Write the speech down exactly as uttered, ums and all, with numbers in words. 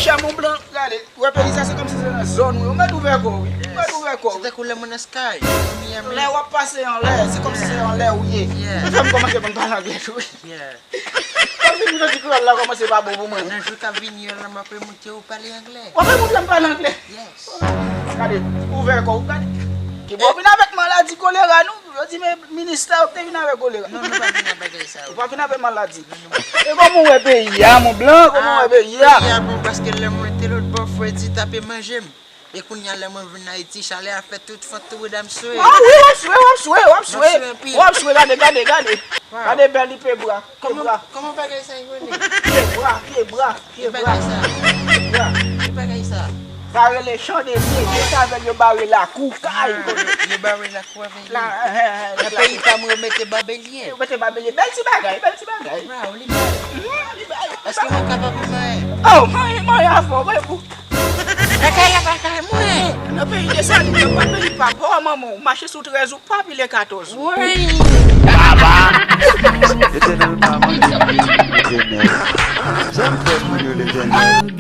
Chè mon blan, gade, wè peyi sa se kòmsi se nan zòn ou ye. Ou mèt ouvè kò w wi. Ou mèt ouvè kò w. Se tankou lè mwen nan Sky, Miami. Lè w ap pase anlè, se kòmsi se anlè ou ye. Ou fè m kòmanse konn pale anglè tou wi. Kòmsi m santi kreyòl la kòmanse pa bon pou mwen. Nan jou k ap vini yo la, m ap remontre ou pale anglè. W ap remontre m pale anglè? Yes. Gade, ouvè kò w, gade. Ki bon, vin avèk maladi kolera nou. Yo di men minis la, yo te vin avèk kolera. Non, nou pa vin ak bagay sa yo. Ou pa vin avèk maladi. E kòman w wè peyi a, mon blan? Kòman w wè peyi a? Peyi a bon paske lè mwen te lòt bò, fredi t ape manje m. E kounye a lè mwen vin Ayiti, chalè a fè tout fant tou bouda m swe. Ah wi, w ap swe, w ap swe, w ap swe. W ap swe anpil. W ap swe, gade, gade, gade. Gade bèl li pye bra, pye bra. Kòman bagay sa yo rele? Pye bra, pye bra, pye bra. Pye bra. Ki bagay sa? Sa rele chandelier, se sa avèk yo bare lakou kay. Yo bare lakou avèk li. Nan peyi pa m yo mete babelye. Yo mete babelye. Bèl ti bagay, bèl ti bagay. Waw, li bèl. Èske mwen kapab manyen? Oh, manyen, manyen avè w, mwen pou. Lakay la pa kay mwen. Nan peyi de Salin, nan pa peyi pa pa w, manman w mache sou trèz ou pa pile katòz ou. Woy. Baba. Letènèl pa manje pye. Letènèl. Sa m fè pou yo, Letènèl?